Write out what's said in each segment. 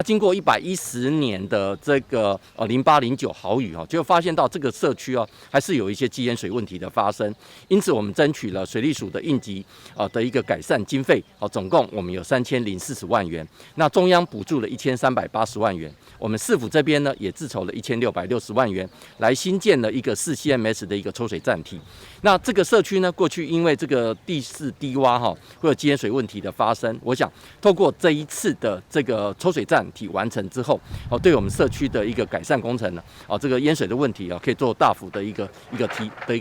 經過110年的這個08、09豪雨哦，就發現到這個社區哦，還是有一些積淹水問題的發生。因此，我們爭取了水利署的應急的一個改善經費，哦，總共我們有3040萬元。那中央補助了1380萬元，我們市府這邊呢也自籌了1660萬元，來新建了一個4 CMS 的一個抽水站體。那這個社區呢，過去因為這個地勢低窪哈，會有積淹水問題的發生。我想透過這一次的這個抽水站體完成之後，哦，對我們社區的一個改善工程呢，哦，這個淹水的問題啊，可以做大幅的一個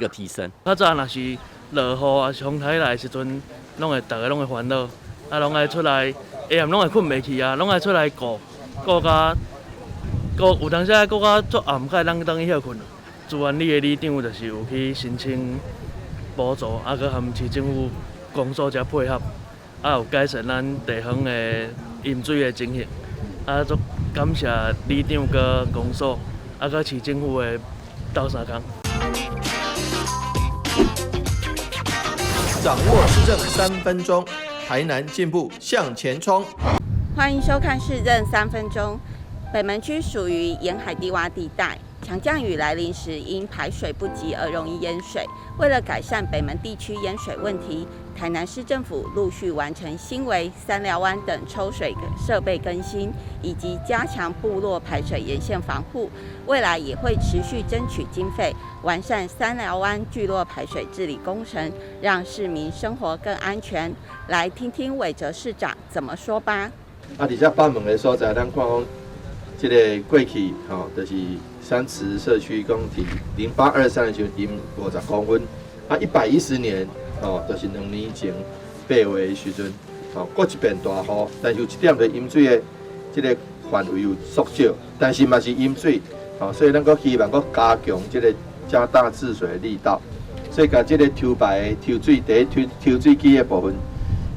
提升。較早若是落雨抑是風台來的時陣，攏會逐家攏會煩惱，啊，攏愛出來，下暗攏會睏袂去啊，攏愛出來顧，顧甲顧有當時顧甲足暗，才會當轉去歇睏。朱萬里的里長就是有去申請補助，啊，閣含市政府公所遮配合，啊，有改善咱地方的飲水的情形。啊，足感謝里長佮公所，啊，閣市政府的鬥相共。掌握市政3分鐘，台南進步向前衝。歡迎收看市政三分鐘。北門區屬於沿海低窪地帶，強降雨來臨時，因排水不及而容易淹水。為了改善北門地區淹水問題，台南市政府陸續完成新圍、三寮灣等抽水設備更新，以及加強部落排水沿線防護。未來也會持續爭取經費，完善三寮灣聚落排水治理工程，讓市民生活更安全。來聽聽韋哲市長怎麼說吧。啊，佇這北門的所在，咱看講，這个過去吼，就是三慈社區講佇0823的時陣淹50公分，啊，110年吼，就是2年前8月的時陣，吼，閣一遍大雨，但是有一點就淹水的這个範圍有縮小，但是嘛是淹水，吼，所以咱閣希望閣加強這个加大治水的力道，所以共這个抽排的抽水第一抽抽水機的部分，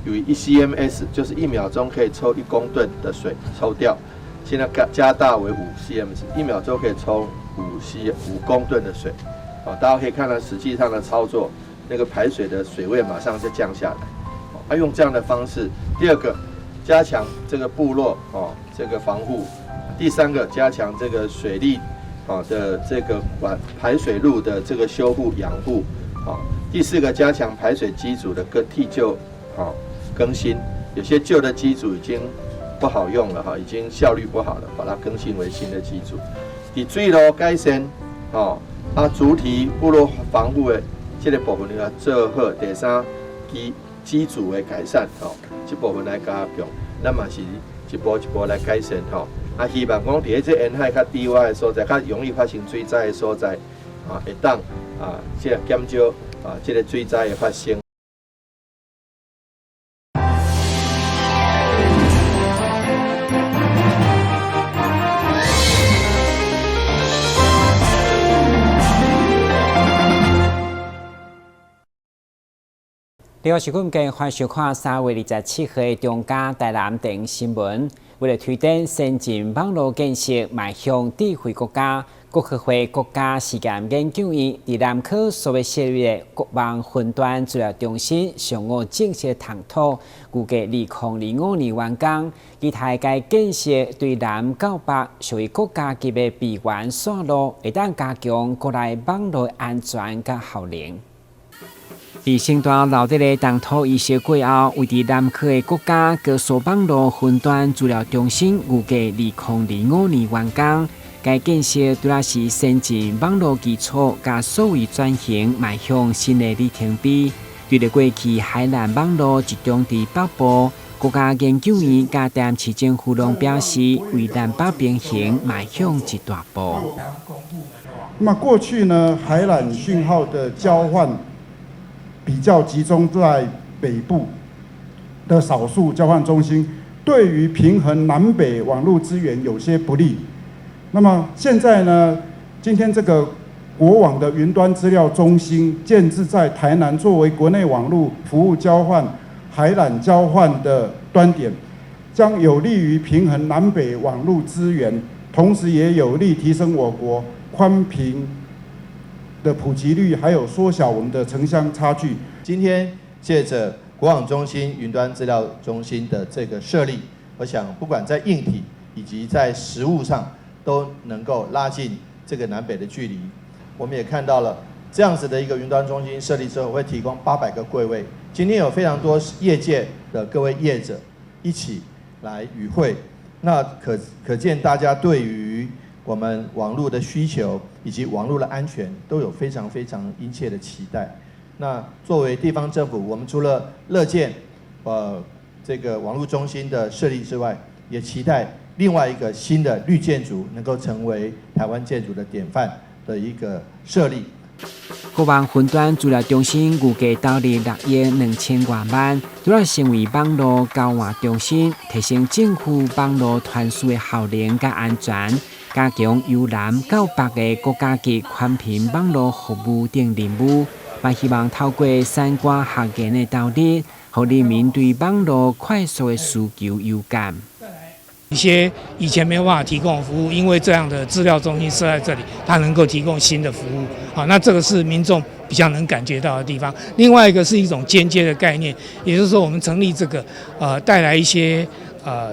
由1 CMS 就是1秒鐘可以抽1公噸的水抽掉。現在加大為5 CMS，1秒鐘可以抽5 C 5公噸的水，哦，大家可以看到實際上的操作，那個排水的水位馬上就降下來，啊，用這樣的方式。第二個，加強這個部落哦這個防護；第三個，加強這個水利啊的這個管排水路的這個修護養護，啊，第四個，加強排水機組的更替舊，啊更新，有些舊的機組已經不好用了哈，已經效率不好了，把它更新為新的機組。佇水路改善，吼啊，主體部落防護的這个部分要做好。第三，機組的改善，吼，這部分來加強，咱嘛是一步一步來改善，吼。啊，希望講佇這沿海較低窪的所在，較容易發生水災的所在，啊，會當啊，這个減少啊，這个水災的發生。你好，是阮今歡迎收看3月27號的中嘉台南電新聞。為了推展先進網路建設，邁向智慧國家，國科會國家試驗研究院佇南科所欲設立的國網雲端資料中心，上午正式動土，預計2025年完工。期待該建設對南到北屬於國家級的備援線路，會當加強國內網路安全佮效能。佇盛大鬧熱的動土儀式過後，位佇南科的國家高速網路雲端資料中心預計2025年完工。該建設除了是先進網路基礎，佮數位轉型邁向新的里程碑。對著過去海纜網路集中佇北部，國家研究院佮台南市政府攏表示，為南北平衡邁向一大步。那麼過去呢，海纜訊號的交換比較集中在北部的少數交換中心，對於平衡南北網路資源有些不利。那麼現在呢，今天這個國網的雲端資料中心建置在台南，作為國內網路服務交換、海纜交換的端點，將有利於平衡南北網路資源，同時也有利提升我國寬頻的普及率，還有縮小我們的城鄉差距。今天借著國網中心雲端資料中心的這個設立，我想不管在硬體以及在實務上都能夠拉近這個南北的距離。我們也看到了這樣子的一個雲端中心設立之後，會提供800個櫃位。今天有非常多業界的各位業者一起來與會，那可見大家對於我們網絡的需求以及網絡的安全都有非常非常殷切的期待。那作為地方政府，我們除了樂見這個網絡中心的設立之外，也期待另外一個新的綠建築能夠成為台灣建築的典範的一個設立。國網雲端資料中心預計投入6億2千外萬，除了成為網路交換中心，提升政府網路傳輸的效能佮安全，加強由南到北的國家級寬頻網路服務等任務，嘛希望透過產官學研的投入，予人民對網路快速的需求有感。一些以前沒有辦法提供的服務，因為這樣的資料中心設在這裡，它能夠提供新的服務。好，那這個是民眾比較能感覺到的地方。另外一個是一種間接的概念，也就是說，我們成立這個，帶來一些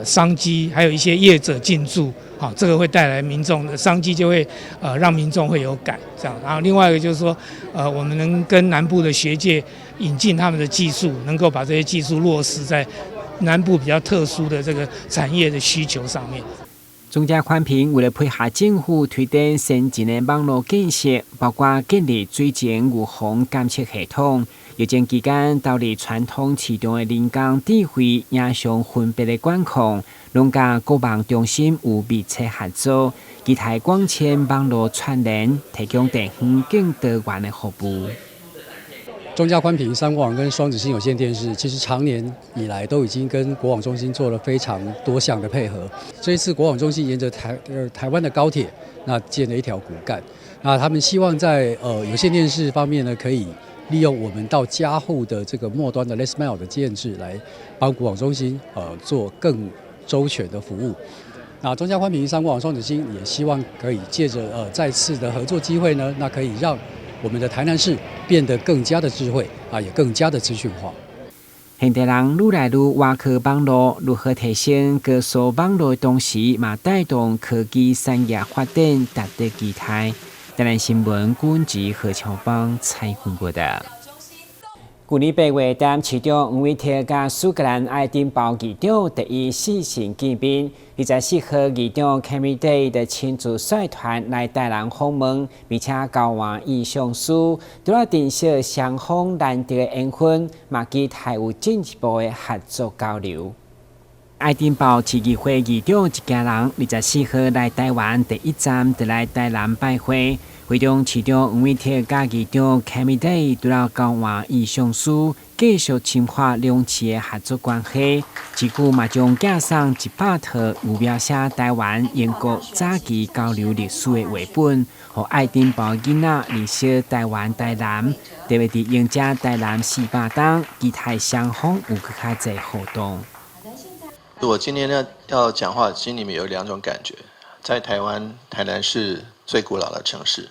商機，還有一些業者進駐，好，這個會帶來民眾的商機，就會讓民眾會有感，這樣。然後另外一個就是說，我們能跟南部的學界引進他們的技術，能夠把這些技術落實在南部比較特殊的這個產業的需求上面。中嘉寬頻為了配合政府推展先進的網路建設，包括建立水情預防監測系統，疫情期間投入傳統市場的人工智慧影像分別的管控，攏佮國網中心有密切合作，期待光纖網路串聯，提供地方更多元的服務。中嘉寬頻、三國網跟雙子星有線電視，其實長年以來都已經跟國網中心做了非常多項的配合。這一次國網中心沿着台灣的高鐵，那建了一條骨幹。那他們希望在有線電視方面呢，可以利用我們到家戶的這個末端的 last mile 的建置，來幫國網中心做更周全的服務。那中嘉寬頻、三國網、雙子星也希望可以借著再次的合作機會呢，那可以讓我們的台南市變得更加的智慧啊，也更加的資訊化。現代人愈來愈倚靠網路，如何提升高速網路的同時，嘛帶動科技產業發展，值得期待。台南新聞軍職何喬邦採訪報導。舊年8月，台南市長黃偉哲佮蘇格蘭愛丁堡議長特伊視訊見面。24號，議長 Cammy Day 就親自率團來台南訪問，並且交換意向書，除了珍惜雙方難得的緣分，嘛期待有進一步的合作交流。愛丁堡市議會議長一行人24號來台灣，第一站就來台南拜會。會中市長黃偉哲佮議長 Cammy Day 除了交換意向書，繼續深化兩市的合作關係。這久嘛將寄送100套有描寫台灣英國早期交流歷史的繪本，予愛丁堡囡仔認識台灣台南。特別佇迎接台南400冬，期待雙方有閣較濟互動。我今天呢要講話，心裡面有兩種感覺。在台灣，台南是最古老的城市。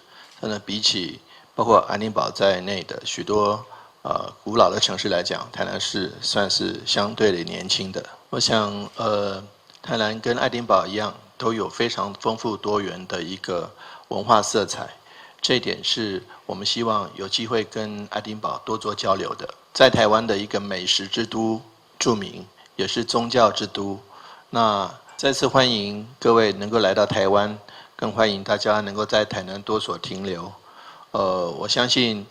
那比起包括愛丁堡在內的許多古老的城市來講，台南市算是相對的年輕的。我想，台南跟愛丁堡一樣，都有非常豐富多元的一個文化色彩。這一點是我們希望有機會跟愛丁堡多做交流的。在台灣的一個美食之都著名，也是宗教之都。那再次歡迎各位能夠來到台灣。更歡迎大家能夠在台南多所停留。我相信，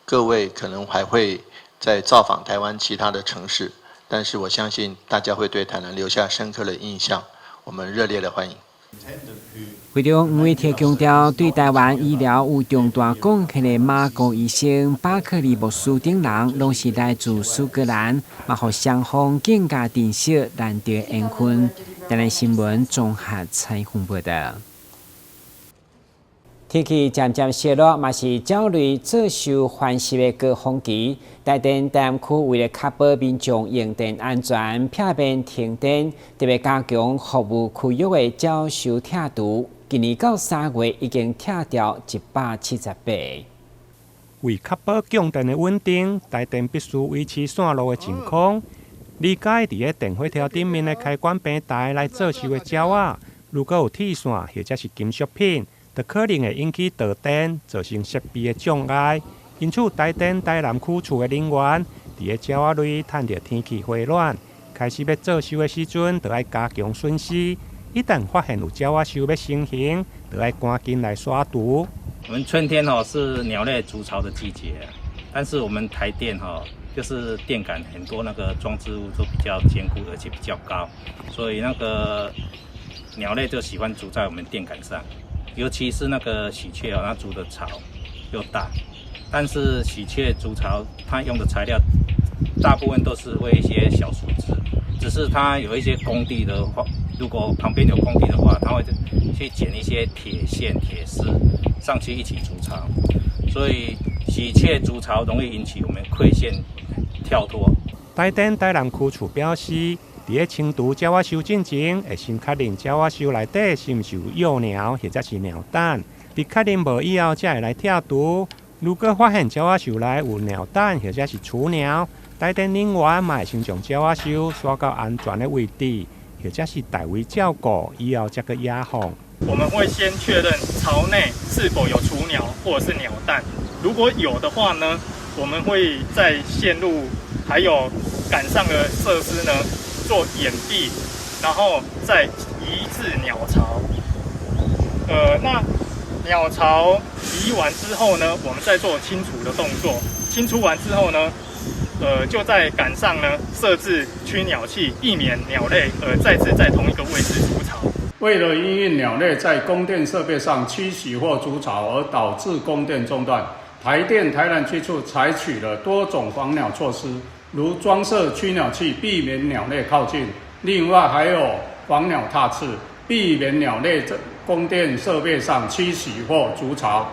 各位可能還會再造訪台灣其他的城市，但是我相信大家會對台南留下深刻的印象。我們熱烈的歡迎。會中黃偉哲強調，對台灣醫療有重大貢獻的馬高醫生、巴克利牧師等人，攏是來自蘇格蘭，嘛予雙方更加珍惜難得緣分。台南新聞綜合採訪報導。天氣漸漸熱熱，嘛是鳥類做岫繁殖的高峰期。台電台南區為了確保民眾用電安全，避免停電，特別加強服務區域的鳥鏽拆除。今年到3月已經拆掉178個。為確保供電的穩定，台電必須維持線路的淨空。離開佇咧電火條頂面的開關平台來做岫的鳥仔，如果有鐵線或者是金屬品，就可能會引起導電，造成設備的障礙。因此，台電台南區處的人員佇咧鳥仔類趁著天氣回暖，開始欲做岫的時陣，就愛加強巡視。一旦發現有鳥仔岫欲成型，就愛趕緊來刷除。我們春天吼是鳥類築巢的季節，但是我們台電吼就是電桿很多那個裝置物都比較堅固，而且比較高，所以那個鳥類就喜歡築在我們電桿上，尤其是那個喜鵲哦，它築的巢又大，但是喜鵲築巢它用的材料大部分都是會一些小樹枝，只是它有一些工地的話，如果旁邊有工地的話，它會去撿一些鐵線、鐵絲上去一起築巢，所以喜鵲築巢容易引起我們饋線跳脫。台電台南區處表示，佇咧清除鳥仔岫進前，會先確認鳥仔岫內底是毋是有幼鳥或者是鳥蛋。佇確認無以後，才會來拆除。如果發現鳥仔岫內有鳥蛋或者是雛鳥，台電人員嘛會先將鳥仔岫徙到安全的位置，或者是代為照顧，以後才閣野放。我們會先確認巢內是否有雛鳥或者是鳥蛋，如果有的話呢，我們會在線路還有桿上的設施呢做掩蔽，然後再移置鳥巢。那鳥巢移完之後呢，我們再做清除的動作。清除完之後呢，就在桿上呢設置驅鳥器，避免鳥類再次在同一個位置築巢。為了因應鳥類在供電設備上棲息或築巢而導致供電中斷，台電台南區處採取了多種防鳥措施，如裝設驅鳥器，避免鳥類靠近；另外還有防鳥踏刺，避免鳥類在供電設備上棲息或築巢。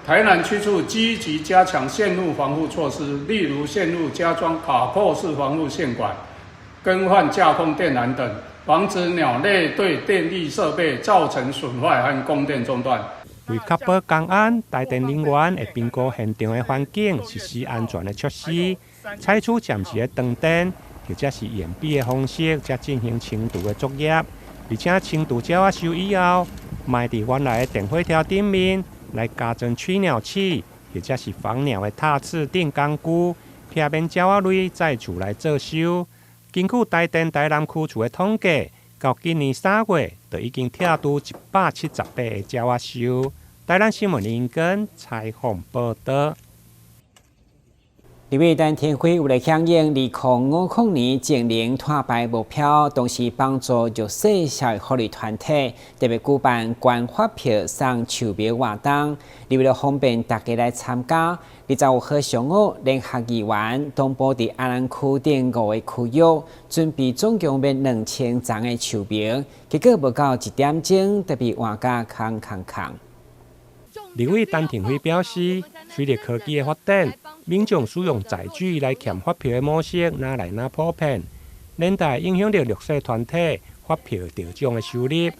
台南區處積極加強線路防護措施，例如線路加裝卡扣式防護線管、更換架空電纜等，防止鳥類對電力設備造成損壞和供電中斷。為確保工安，台電人員會評估現場的環境，實施安全的措施，採取暫時的斷電或者是掩蔽的方式，才進行清除的作業。而且清除鳥仔岫以後，嘛會佇原來的電火條頂面來加裝驅鳥器，或者是防鳥的踏刺等工具，避免鳥仔類再次來做岫。根據台電台南區處的統計，到今年3月就已經拆除178個鳥仔岫。台南新聞林根採訪報道。立委陳庭輝為了響應2050年淨零碳排目標，同時幫助弱勢社會福利團體，特別舉辦捐發票送樹苗活動，為了方便大家來參加，25號上午，聯合議員同步佇安南區等五个區域，準備總共欲2000叢的樹苗，結果無到1點鐘，就被換甲空空空。立委陳庭輝表示，隨著科技的發展，民眾使用載具來簽發票的模式，愈來愈普遍，連帶影響著弱勢團體發票得獎的收入。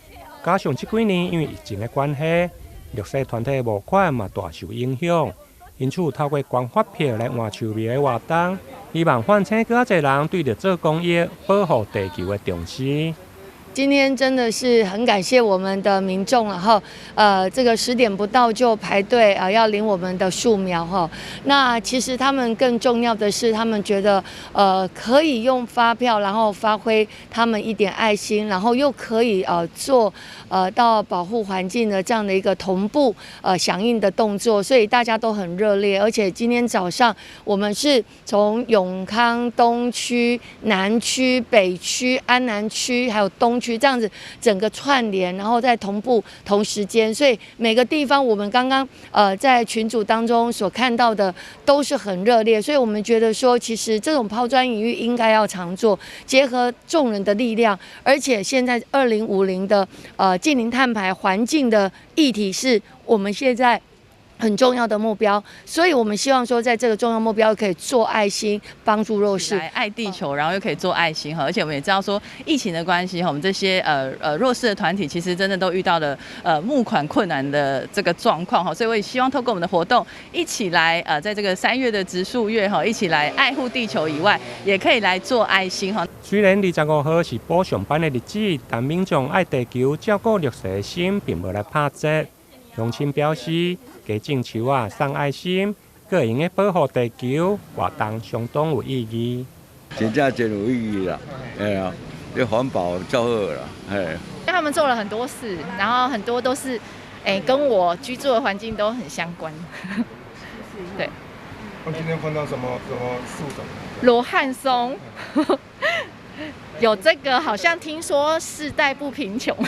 加上這幾年因為疫情的關係，弱勢團體的募款嘛大受影響，因此透過捐發票來換樹苗的活動，希望喚醒閣較濟人對著做公益、保護地球的重視。今天真的是很感謝我們的民眾，然後，這個10點不到就排隊啊，要領我們的樹苗哈。那其實他們更重要的是，他們覺得，可以用發票，然後發揮他們一點愛心，然後又可以做到保護環境的這樣的一個同步響應的動作，所以大家都很熱烈。而且今天早上我們是從永康東區、南區、北區、安南區，還有東區這樣子整個串聯，然後再同步同時間，所以每個地方我們剛剛在群組當中所看到的都是很熱烈，所以我們覺得說，其實這種拋磚引玉應該要常做，結合眾人的力量，而且現在2050的淨零碳排環境的議題是我們現在很重要的目標，所以我們希望說，在這個重要目標可以做愛心，幫助弱勢，愛地球，然後又可以做愛心哈。而且我們也知道說，疫情的關係哈，我們這些弱勢的團體，其實真的都遇到了募款困難的這個狀況哈。所以我也希望透過我們的活動，一起來在這個3月的植樹月哈，一起來愛護地球以外，也可以來做愛心哈。雖然25號是補上班的日子，但民眾愛地球、照顧弱勢的心，並無來拍折。鄉親表示，加種樹仔送愛心，閣會用得保護地球，活動相當有意義。真正真有意義啦，哎呀，這環保較好啦，嘿。他們做了很多事，然後很多都是，跟我居住的環境都很相關。對。我今天看到什麼什麼樹種？羅漢松。有這個，好像聽說世代不貧窮，對，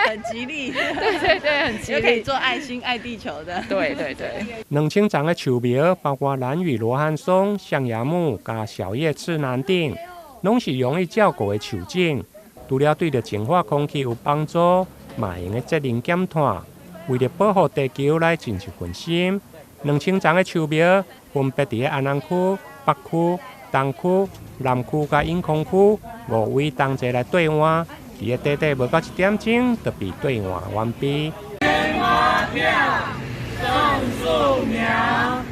很吉利，對對對，很吉利，又可以做愛心愛地球的，對對對。2000叢的樹苗，包括蘭嶼羅漢松、象牙木佮小葉刺南丁，攏是容易照顧的樹種。除了對著淨化空氣有幫助，嘛會用得節能減碳。為著保護地球來盡一份心，2000叢的樹苗分別佇咧安南區、北區、東區、南區佮永康區五位同齊來兌換，佇咧短短無到一點鐘就被兌換完畢。捐發票，種樹苗，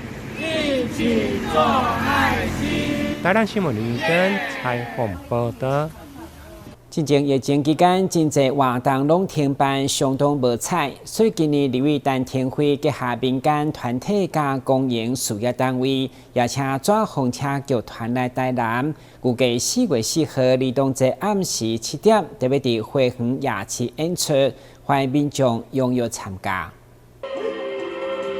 一起做愛心。台南新聞林根採訪報導。進前疫情期間，真濟活動攏停辦，相當無彩。所以今年立委陳亭妃結合民間團體佮公營事業單位，邀請紙風車劇團來台南。預計4月4號兒童節暗時7點，特別佇花園夜市演出，歡迎民眾踴躍參加。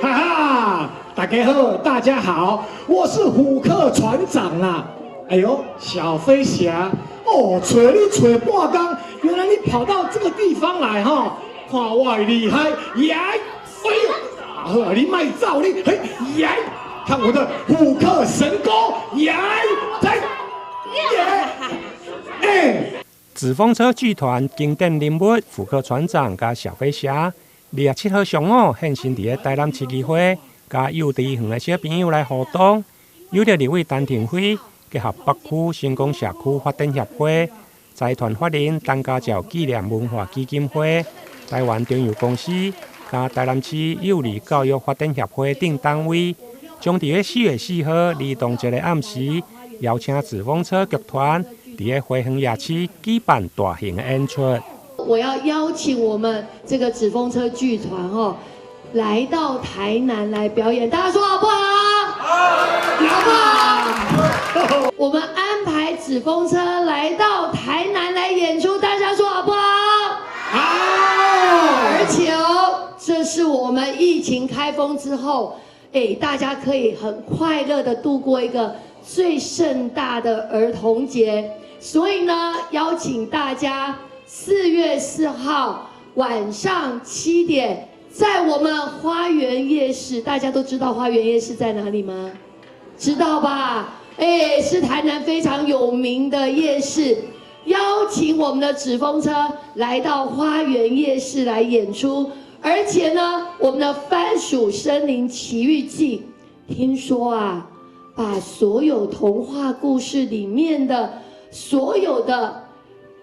哈哈，大家好，大家好，我是虎克船長啦。哎呦，小飛俠。哦，揣你揣半工，原來你跑到這個地方來哈，看我厲害耶！哎呦，好，你莫走你，嘿耶！看我的虎克神功耶！來耶！哎，紙風車劇團經典人物虎克船長佮小飛俠，27號上午現身佇咧台南市議會，佮幼稚園的小朋友來互動，由著立委陳亭妃。結合北區成功社區發展協會、財團法人陳家兆紀念文化基金會、台灣中油公司、佮台南市幼兒教育發展協會等單位，將佇咧4月4號兒童節的暗時，邀請紙風車劇團佇咧花園夜市舉辦大型的演出。我要邀請我們這個紙風車劇團哦，來到台南來表演，大家說好不好？好，好不好？我們安排紙風車來到台南來演出，大家說好不好？好。而且哦，這是我們疫情開封之後，哎，大家可以很快樂的度過一個最盛大的兒童節。所以呢，邀請大家4月4號晚上7點，在我們花園夜市，大家都知道花園夜市在哪裡嗎？知道吧？哎，是台南非常有名的夜市，邀請我們的紙風車來到花園夜市來演出，而且呢，我們的番薯森林奇遇記，聽說啊，把所有童話故事裡面的所有的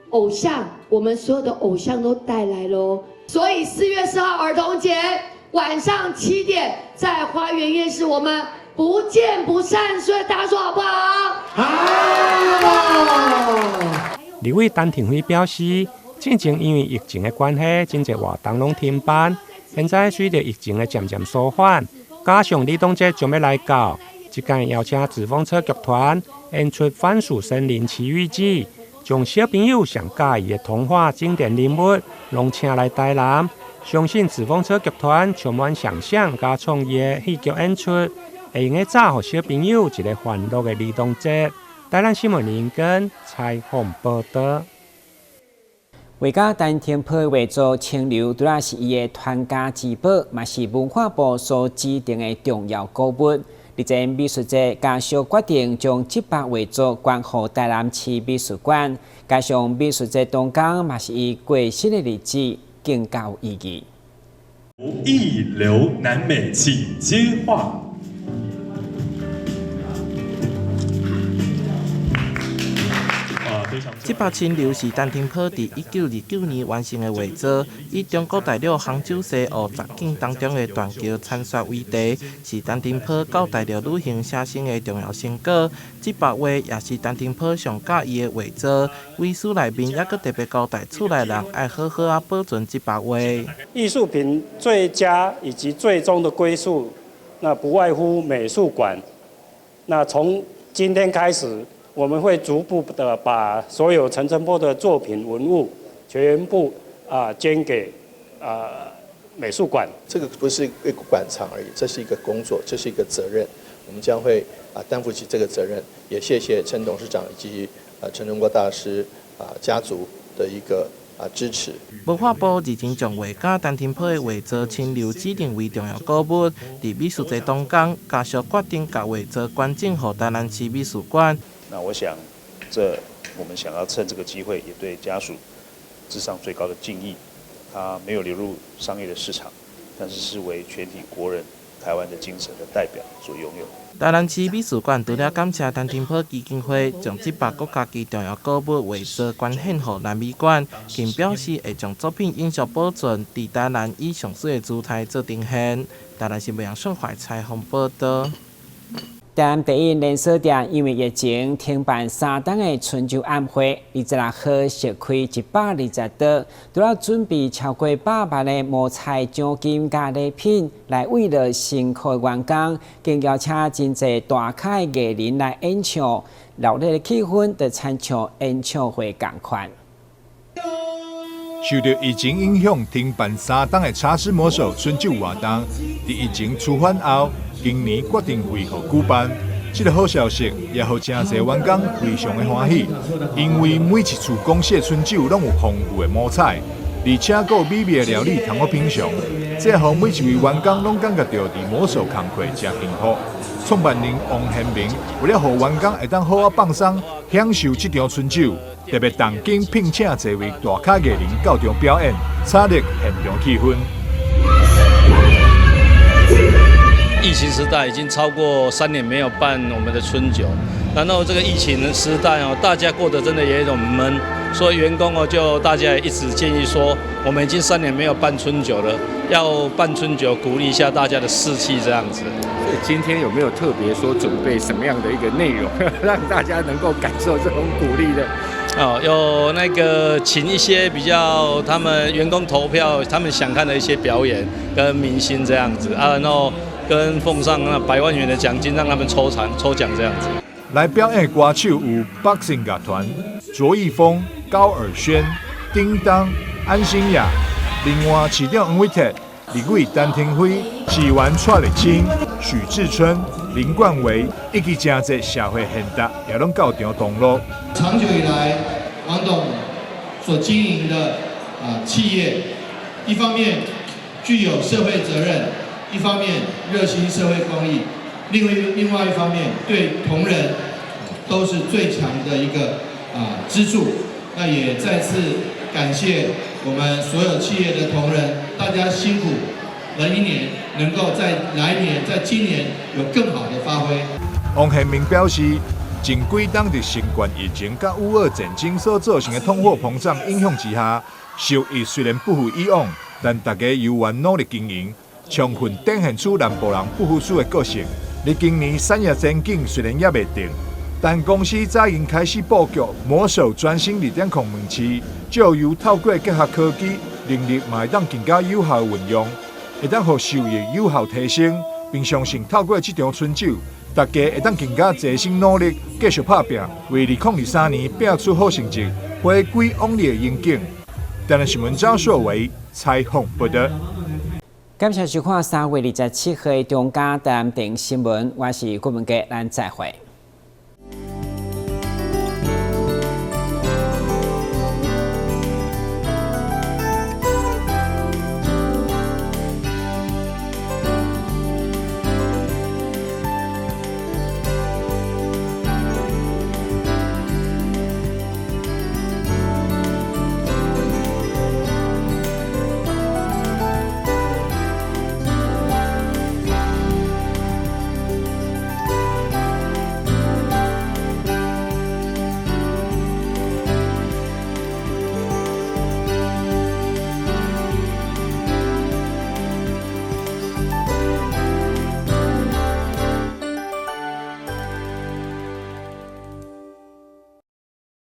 偶像，我們所有的偶像都帶來嘍。所以4月4號兒童節晚上7點，在花園夜市，我們不見不散。所以大家說好不好？好。立委陳亭妃表示，之前因為疫情的關係，真濟活動攏停辦。現在隨著疫情的漸漸舒緩，加上兒童節將欲來到，這擺邀請紙風車劇團演出《番薯森林奇遇記》，將小朋友上佮意的童話經典人物攏請來台南。相信紙風車劇團充滿想象佮創意的戲劇演出，會用得炸予小朋友一個歡樂的兒童節。台南新聞林根採訪報導。畫家陳澄波的畫作《清流》，除了是伊的傳家之寶，嘛是文化部所指定的重要古物。日前美術節家屬決定將這幅畫作捐予台南市美術館，加上美術節當工嘛是伊過身的日子，更加有意義。一流南美，請接話。這幅清流是陳澄波佇1929年完成的畫作，以中國大陸杭州西湖十景當中的斷橋殘雪為題，是陳澄波到大陸旅行寫生的重要成果。這幅畫也是陳澄波上佮意的畫作，遺書內面猶閣特別交代厝內人愛好好仔保存這幅畫。藝術品最佳以及最終的歸宿，那不外乎美術館。那從今天開始，我們會逐步的把所有陳澄波的作品文物全部捐給美術館。這個不是一個館藏而已，這是一個工作，這是一個責任。我們將會擔負起這個責任。也謝謝陳董事長以及陳澄波大師家族的一個支持。文化部日前將畫家陳澄波的畫作清流指定為重要古物，佇美術節當中，家屬決定共畫作捐贈予台南市美術館。那我想，這我們想要趁這個機會，也對家屬致上最高的敬意。他沒有流入商業的市場，但是是為全體國人、台灣的精神的代表所擁有。台南市美術館除了感謝陳澄波基金會將這幅國家級重要古物畫作捐獻予南美館，更表示會將作品永續保存，佇台南以上媠的姿態做呈現。台南新聞楊順懷採訪報導。台南第一連鎖店因為疫情停辦三冬的春酒宴會，26號釋開120桌，除了準備超過百萬的摸彩獎金佮禮品來慰勞辛苦的員工，更邀請真濟大咖的藝人來演唱，熱鬧的氣氛就親像演唱會仝款。受著疫情影響，停辦三冬的茶室魔手春酒活動，佇疫情趨緩後，今年決定恢復舉辦。這個好消息也予誠濟員工非常的歡喜，因為每一次公司的春酒攏有豐富的摸彩，而且閣有美味的料理通好品嚐，這予每一位員工攏感覺著佇魔手工課誠幸福。創辦人王賢明為了予員工會當好好放鬆，享受這場春酒，特別重金聘請濟位大咖藝人到場表演，炒熱現場氣氛。疫情時代已經超過3年沒有辦我們的春酒，然後這個疫情時代哦，大家過得真的也有一種悶，所以員工哦就大家一直建議說，我們已經三年沒有辦春酒了，要辦春酒鼓勵一下大家的士氣這樣子。所以今天有沒有特別說準備什麼樣的一個內容，讓大家能夠感受這種鼓勵的？哦，有那個請一些比較他們員工投票，他們想看的一些表演跟明星這樣子啊，然後跟奉上那百萬元的獎金，讓他們抽獎抽獎這樣子。來表演的歌手有 Boxing 樂團、卓一峰、高爾宣、叮當、安心亞。另外，市長黃偉哲、立委陳亭妃、市議員蔡麗清、許志春、林冠維以及誠濟社會賢達也攏到場同樂。長久以來，王董所經營的企業，一方面具有社會責任，一方面熱心社會公益，另外一方面對同仁都是最強的一個支柱。那也再次感謝我們所有企業的同仁，大家辛苦了一年，能夠在來年、在今年有更好的發揮。王賢明表示，近幾冬佇新冠疫情佮烏俄戰爭所造成的通貨膨脹影響之下，收益雖然不復以往，但大家猶原努力經營，充分展現出南部人不服輸的個性。而今年產業前景雖然猶未定，但公司早已經開始布局魔手全新2.0門市，藉由透過結合科技，能力嘛會當更加有效運用，會當予收益有效提升，並相信透過這場春酒，大家會當更加齊心努力，繼續拍拚，為2023年拚出好成績，回歸往日的榮景。台南新聞張碩偉採訪報導。感謝收看3月27號的中嘉台南電新聞，我是郭文傑，咱再會。